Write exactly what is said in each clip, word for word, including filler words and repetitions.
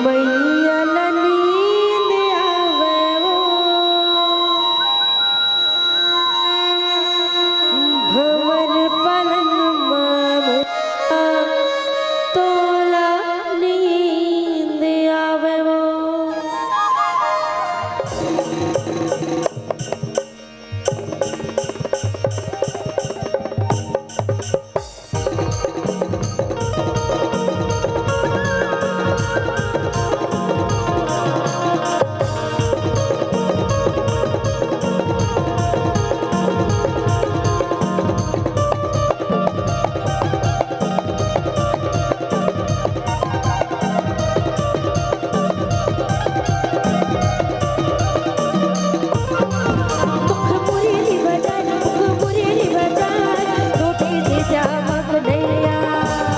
मैया ला नींद आवे वो, भंवर पलंग मा मैया तोला नींद आवे वो। मुख मुरली बजाए, मुख मुरली बजाए, छोटे से श्याम कन्हैया।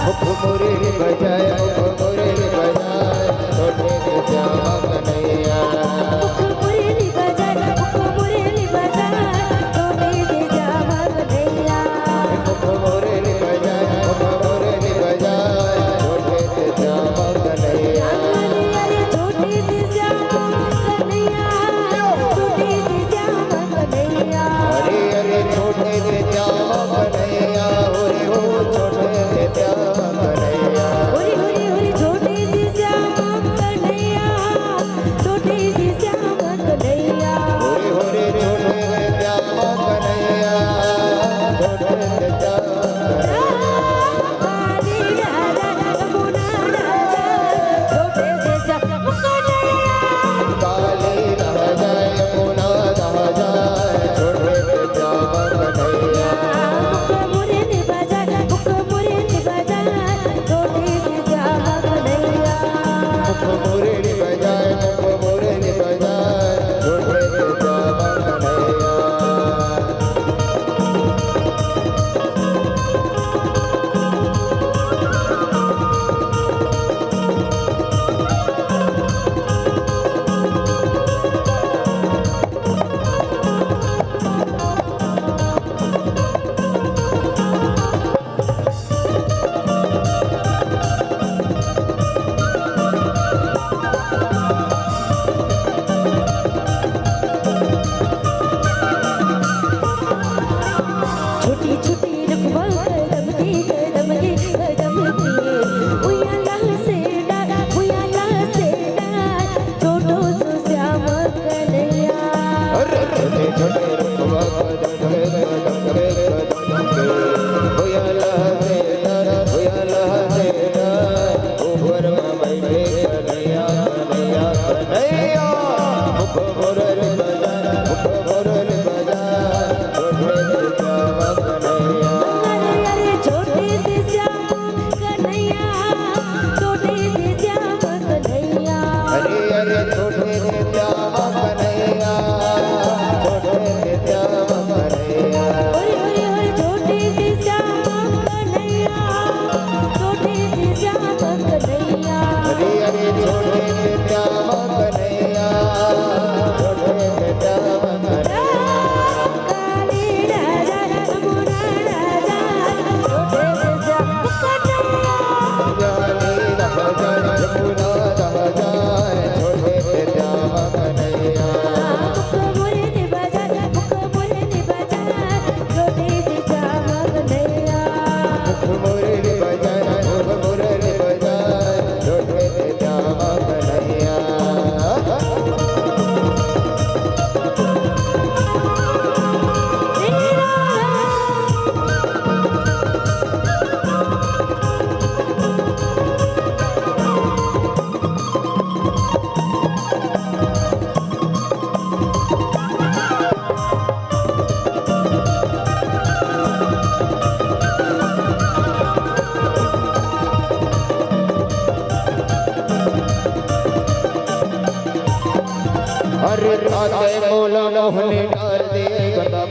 मुख मुरली बजाए, मुख मुरली बजाए, छोटे से श्याम कन्हैया। मुख मुरली बजाए, मुख मुरली बजाए, छोटे से श्याम कन्हैया। मुख मुरली बजाए, मुख मुरली बजाए, छोटे से श्याम कन्हैया। अरे, अरे, छोटे से श्याम कन्हैया, छोटे से श्याम कन्हैया। अरे, अरे, छोटे से श्याम कन्हैया, अरे हो, छोटे से श्याम कन्हैया। अरे, अरे, अरे, छोटे से श्याम कन्हैया, छोटे से श्याम कन्हैया। अरे, अरे, छोटे से श्याम कन्हैया, छोटे से श्याम कन्हैया। काली राधा, यमुना राधा, छोटे से श्याम कन्हैया। काली राधा, यमुना राधा, छोटे से श्याम कन्हैया। मुख मुरली बजाए, मुख मुरली बजाए, छोटे से श्याम कन्हैया। मुख मुरली बजाए, मुख मुरली बजाए, छोटे से श्याम कन्हैया। छोटी छोटी रुखवा कदम के, कदम के, कदम के। उयाला से डार, उयाला से डार, छोटो सो श्याम कन्हैया। अरे छोटे छोटे रुखवा कदम के, कदम के, कदम के। उयाला से डार, उयाला से डार, ऊपर में बैठे कन्हैया, कन्हैया, कन्हैया। मुख मुरली बजा, मुख मुरली बजा, छोटे से श्याम कन्हैया। अरे, अरे, छोटे से श्याम कन्हैया, छोटे से श्याम कन्हैया। अरे, अरे, छोटे से श्याम कन्हैया, छोटे से श्याम कन्हैया। अरे, अरे, अरे, छोटे से श्याम कन्हैया, छोटे से श्याम कन्हैया। अरे, अरे, छोटे से श्याम कन्हैया, छोटे से श्याम कन्हैया। काली राधा, यमुना राधा, छोटे से श्याम कन्हैया। काली राधा, यमुना राधा, छोटे से श्याम कन्हैया। मुख मुरली बजाए, मुख मुरली बजाए, छोटे से श्याम कन्हैया। मुख मुरली बजाए, मुख मुरली बजाए, छोटे से श्याम कन्हैया। अरे ताते मोला मोहनी डार दे, गंदा